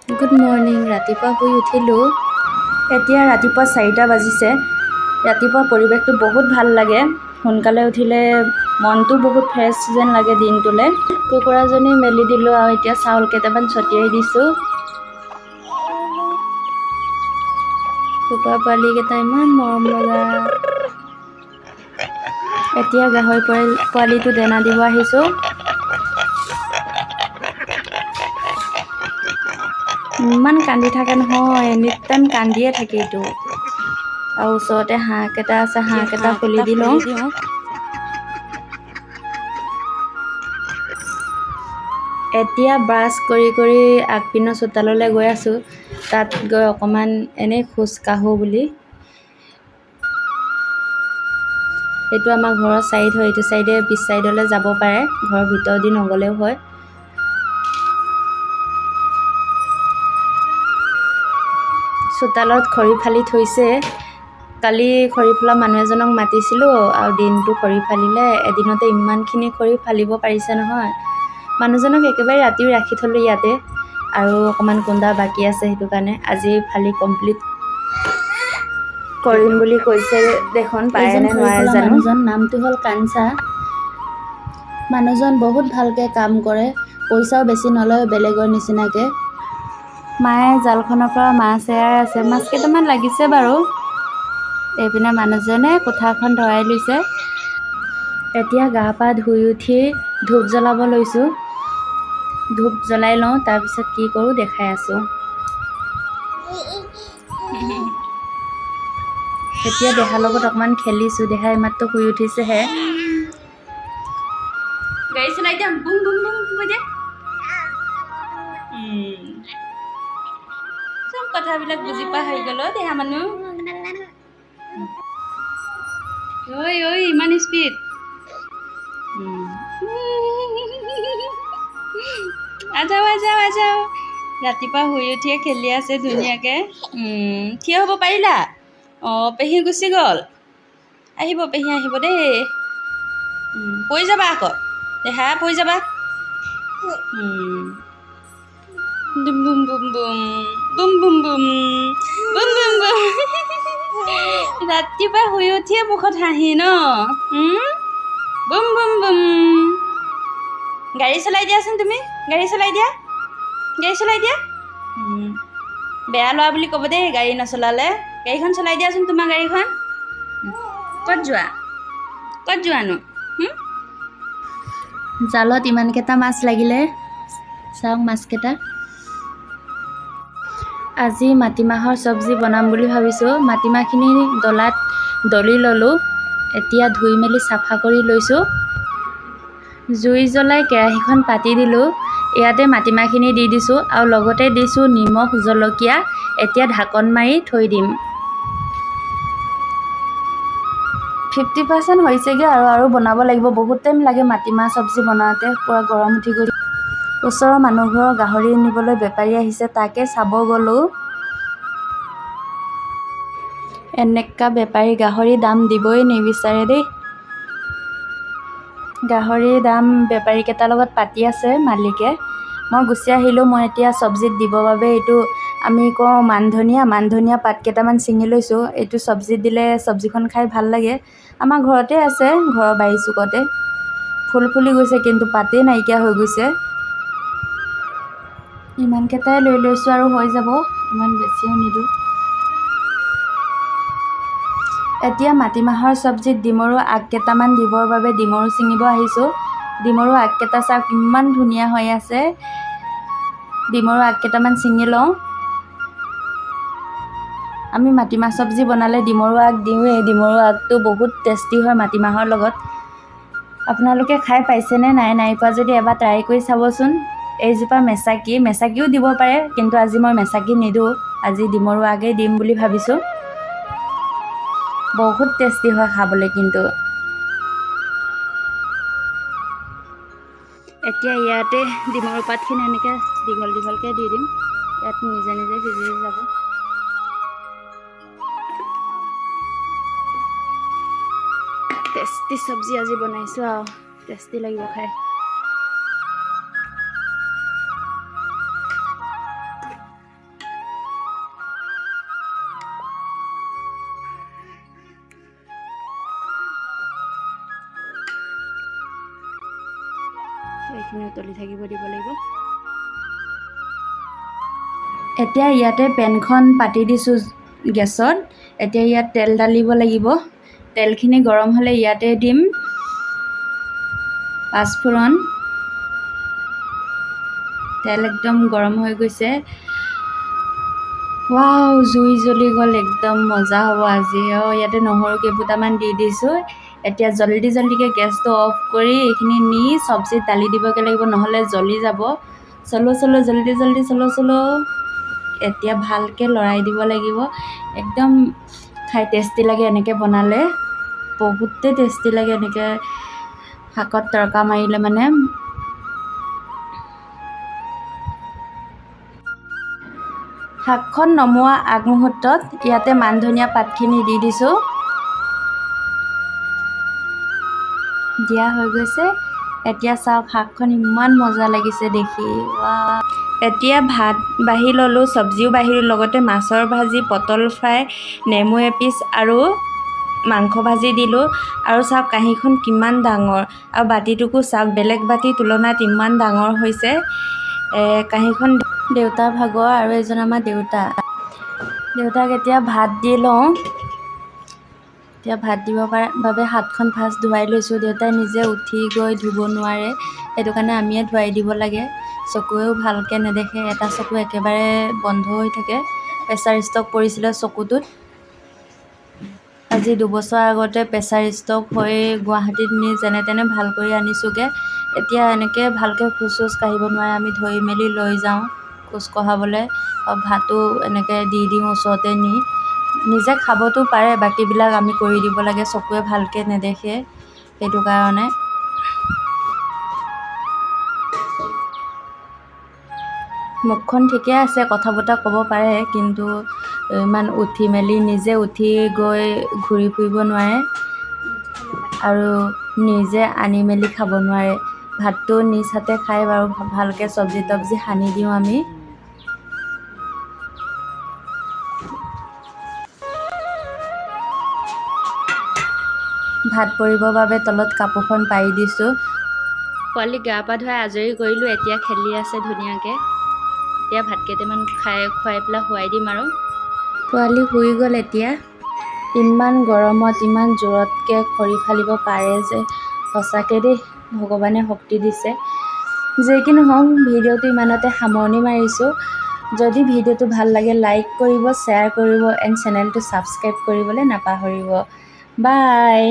Good morning, ৰাতিপুৱা শুই উঠিলোঁ। এতিয়া ৰাতিপুৱা 4টা বাজিছে। ৰাতিপুৱা পৰিৱেশটো বহুত ভাল লাগে। সোনকালে উঠিলে মনটো বহুত ফ্ৰেছ যেন লাগে দিনটোলৈ। কুকুৰাজনী মেলি দিলোঁ আৰু এতিয়া চাউল কেইটামান ছটিয়াই দিছোঁ। কুকুৰা পোৱালিকেইটা ইমান মৰম লগা। এতিয়া গাহৰি পোৱালিটো দানা দিব আহিছোঁ। ইমান কান্দি থাকে নহয়, এনি টাইম কান্দিয়ে থাকে এইটো। আৰু ওচৰতে হাঁহকেইটা আছে, হাঁহকেইটা খুলি দি লওঁ। এতিয়া ব্ৰাছ কৰি কৰি আগপিনৰ চোতাললৈ গৈ আছোঁ। তাত গৈ অকণমান এনেই খোজ কাঢ়োঁ বুলি। এইটো আমাৰ ঘৰৰ চাইড হয়, এইটো চাইডে পিছ চাইডলৈ যাব পাৰে, ঘৰৰ ভিতৰেদি নগ'লেও হয়। চোতালত খৰি ফালি থৈছে। কালি খৰি ফলা মানুহ এজনক মাতিছিলোঁ আৰু দিনটো খৰি ফালিলে। এদিনতে ইমানখিনি খৰি ফালিব পাৰিছে নহয়। মানুহজনক একেবাৰে ৰাতিও ৰাখি থ'লোঁ ইয়াতে, আৰু অকণমান কুন্দা বাকী আছে, সেইটো কাৰণে আজি ফালি কমপ্লিট কৰিম বুলি কৈছে। দেখোন পাৰে নে নোৱাৰে জানো। মানুহজন নামটো হ'ল কাঞ্চা। মানুহজন বহুত ভালকৈ কাম কৰে, পইচাও বেছি নলয় বেলেগৰ নিচিনাকৈ। মায়ে জালখনৰ পৰা মাছ এৰাই আছে, মাছ কেইটামান লাগিছে বাৰু। এইপিনে মানুহজনে কোঠাখন ধৰাই লৈছে। এতিয়া গা পা ধুই উঠি ধূপ জ্বলাব লৈছোঁ। ধূপ জ্বলাই লওঁ, তাৰপিছত কি কৰোঁ দেখাই আছোঁ। এতিয়া দেহাৰ লগত অকণমান খেলিছোঁ। দেহা এইমাত্ৰ শুই উঠিছেহে। গাড়ী চলাই দিয়া, বুম বুম বুম কৈ দিয়া। চব কথাবিলাক বুজি পোৱা হৈ গ'ল অ' দেহা মানুহ। ঐ ঐ, ইমান স্পীড। আজাও আজাও আজাও। ৰাতিপুৱা শুই উঠিয়ে খেলি আছে ধুনীয়াকৈ। থিয় হ'ব পাৰিলা? অঁ, পেহী গুচি গ'ল। আহিব পেহী, আহিব দেই। পৰি যাবা আকৌ দেহা, পৰি যাবা। Boom boom boom boom boom boom boom boom boom boom. ৰাতিপুৱা শুই উঠিয়ে মুখত হাঁহি ন। Boom boom boom. গাড়ী চলাই দিয়াচোন তুমি, গাড়ী চলাই দিয়া, গাড়ী চলাই দিয়া। বেয়া ল'ৰা বুলি ক'ব দেই গাড়ী নচলালে। গাড়ীখন চলাই দিয়াচোন, তোমাৰ গাড়ীখন। ক'ত যোৱা, ক'ত যোৱানো? জালত ইমানকেইটা মাছ লাগিলে, চাওক মাছকেইটা। আজি মাটিমাহৰ চব্জি বনাম বুলি ভাবিছোঁ। মাটিমাহখিনি ডলাত দলি ল'লোঁ, এতিয়া ধুই মেলি চাফা কৰি লৈছোঁ। জুই জ্বলাই কেৰাহীখন পাতি দিলোঁ। ইয়াতে মাটিমাহখিনি দি দিছোঁ আৰু লগতে দিছোঁ নিমখ, জলকীয়া। এতিয়া ঢাকন মাৰি থৈ দিম। 50% হৈছেগৈ আৰু, আৰু বনাব লাগিব। বহুত টাইম লাগে মাটিমাহ চব্জি বনাওঁতে, পূৰা গৰম উঠি গৈছে। ওচৰৰ মানুহ ঘৰৰ গাহৰি নিবলৈ বেপাৰী আহিছে, তাকে চাব গ'লোঁ। এনেকুৱা বেপাৰী, গাহৰি দাম দিবই নিবিচাৰে দেই। গাহৰিৰ দাম বেপাৰীকেইটাৰ লগত পাতি আছে মালিকে। মই গুচি আহিলোঁ। মই এতিয়া চব্জিত দিবৰ বাবে এইটো আমি কওঁ মানধনিয়া, মানধনিয়া পাত কেইটামান ছিঙি লৈছোঁ। এইটো চব্জিত দিলে চব্জিখন খাই ভাল লাগে। আমাৰ ঘৰতে আছে, ঘৰৰ বাৰী চুকতে ফুল ফুলি গৈছে, কিন্তু পাতেই নাইকিয়া হৈ গৈছে। ইমানকেইটাই লৈ লৈছোঁ আৰু হৈ যাব, ইমান বেছিও নিদিওঁ। এতিয়া মাটিমাহৰ চব্জিত ডিমৰু আগ কেইটামান দিবৰ বাবে ডিমৰু ছিঙিব আহিছোঁ। ডিমৰু আগকেইটা চাওক ইমান ধুনীয়া হৈ আছে। ডিমৰু আগ কেইটামান ছিঙি লওঁ। আমি মাটিমাহ চব্জি বনালে ডিমৰু আগ দিওঁৱেই। ডিমৰু আগটো বহুত টেষ্টি হয় মাটিমাহৰ লগত। আপোনালোকে খাই পাইছেনে নাই? নাই পোৱা যদি এবাৰ ট্ৰাই কৰি চাবচোন। এইজোপা মেচাকি, মেচাকিও দিব পাৰে, কিন্তু আজি মই মেচাকি নিদিওঁ, আজি ডিমৰু আগেই দিম বুলি ভাবিছোঁ। বহুত টেষ্টি হয় খাবলৈ কিন্তু। এতিয়া ইয়াতে ডিমৰু পাতখিনি এনেকৈ দীঘল দীঘলকৈ দি দিম, ইয়াত নিজে নিজে সিজি যাব। টেষ্টি চব্জি আজি বনাইছোঁ আৰু, টেষ্টি লাগিব খাই। এইখিনি উতলি থাকিব দিব লাগিব। এতিয়া ইয়াতে পেনখন পাতি দিছোঁ গেছত। এতিয়া ইয়াত তেল ঢালিব লাগিব। তেলখিনি গৰম হ'লে ইয়াতে দিম পাঁচফোৰণ। তেল একদম গৰম হৈ গৈছে। ৱাও, জুই জ্বলি গ'ল, একদম মজা হ'ব আজি। অঁ, ইয়াতে নহৰু কেইফুটামান দি দিছোঁ। এতিয়া জল্দি জল্দিকৈ গেছটো অফ কৰি এইখিনি নি চব্জিত ঢালি দিবগৈ লাগিব, নহ'লে জ্বলি যাব। চলো চলো, জল্দি জল্দি, চলো চলো। এতিয়া ভালকৈ লৰাই দিব লাগিব। একদম খাই টেষ্টি লাগে এনেকৈ বনালে, বহুতেই টেষ্টি লাগে এনেকৈ শাকত তৰকা মাৰিলে মানে। শাকখন নমোৱা আগমুহূৰ্তত ইয়াতে মান ধনিয়া পাতখিনি দি দিছোঁ। দিয়া হৈ গৈছে। এতিয়া চাওক শাকখন ইমান মজা লাগিছে দেখি। এতিয়া ভাত বাঢ়ি ল'লোঁ, চব্জিও বাঢ়িলোঁ, লগতে মাছৰ ভাজি, পটল ফ্ৰাই, নেমু এপিচ আৰু মাংস ভাজি দিলোঁ। আৰু চাওক কাঁহীখন কিমান ডাঙৰ, আৰু বাতিটোকো চাওক বেলেগ বাতিৰ তুলনাত ইমান ডাঙৰ হৈছে। কাঁহীখন দেউতাৰ ভাগৰ আৰু এজন আমাৰ দেউতা। দেউতাক এতিয়া ভাত দি লওঁ। এতিয়া ভাত দিব বাবে হাতখন ফাৰ্ষ্ট ধুৱাই লৈছোঁ। দেউতাই নিজে উঠি গৈ ধুব নোৱাৰে, সেইটো কাৰণে আমিয়ে ধুৱাই দিব লাগে। চকুৱেও ভালকৈ নেদেখে, এটা চকু একেবাৰে বন্ধ হৈ থাকে। প্ৰেছাৰ ষ্ট্ৰক পৰিছিলে চকুটোত। আজি 2 বছৰ আগতে প্ৰেছাৰ ষ্ট্ৰক হৈ গুৱাহাটীত নি যেনে তেনে ভাল কৰি আনিছোঁগৈ। এতিয়া এনেকৈ ভালকৈ খোজ চোজ কাঢ়িব নোৱাৰে, আমি ধৰি মেলি লৈ যাওঁ খোজ কঢ়াবলৈ। আৰু ভাতো এনেকৈ দি দিওঁ ওচৰতে নি। নিজে খাবতো পাৰে, বাকীবিলাক আমি কৰি দিব লাগে। চকুৱে ভালকৈ নেদেখে, সেইটো কাৰণে। মুখখন ঠিকে আছে, কথা বতৰা ক'ব পাৰে, কিন্তু ইমান উঠি মেলি নিজে উঠি গৈ ঘূৰি ফুৰিব নোৱাৰে আৰু নিজে আনি মেলি খাব নোৱাৰে। ভাতটো নিজ হাতে খায় বাৰু, ভালকৈ চব্জি তব্জি সানি দিওঁ আমি। ভাত পৰিবৰ বাবে তলত কাপোৰখন পাৰি দিছোঁ। পোৱালি গা পা ধুৱাই আজৰি কৰিলোঁ। এতিয়া খেলি আছে ধুনীয়াকৈ। এতিয়া ভাত কেইটামান খাই খুৱাই পেলাই শুৱাই দিম আৰু। পোৱালি শুই গ'ল এতিয়া। ইমান গৰমত ইমান জোৰতকৈ খৰি ফালিব পাৰে যে, সঁচাকৈ দেই, ভগৱানে শক্তি দিছে। যি কি নহওক, ভিডিঅ'টো ইমানতে সামৰণি মাৰিছোঁ। যদি ভিডিঅ'টো ভাল লাগে, লাইক কৰিব, শ্বেয়াৰ কৰিব এণ্ড চেনেলটো ছাবস্ক্ৰাইব কৰিবলৈ নাপাহৰিব। বাই।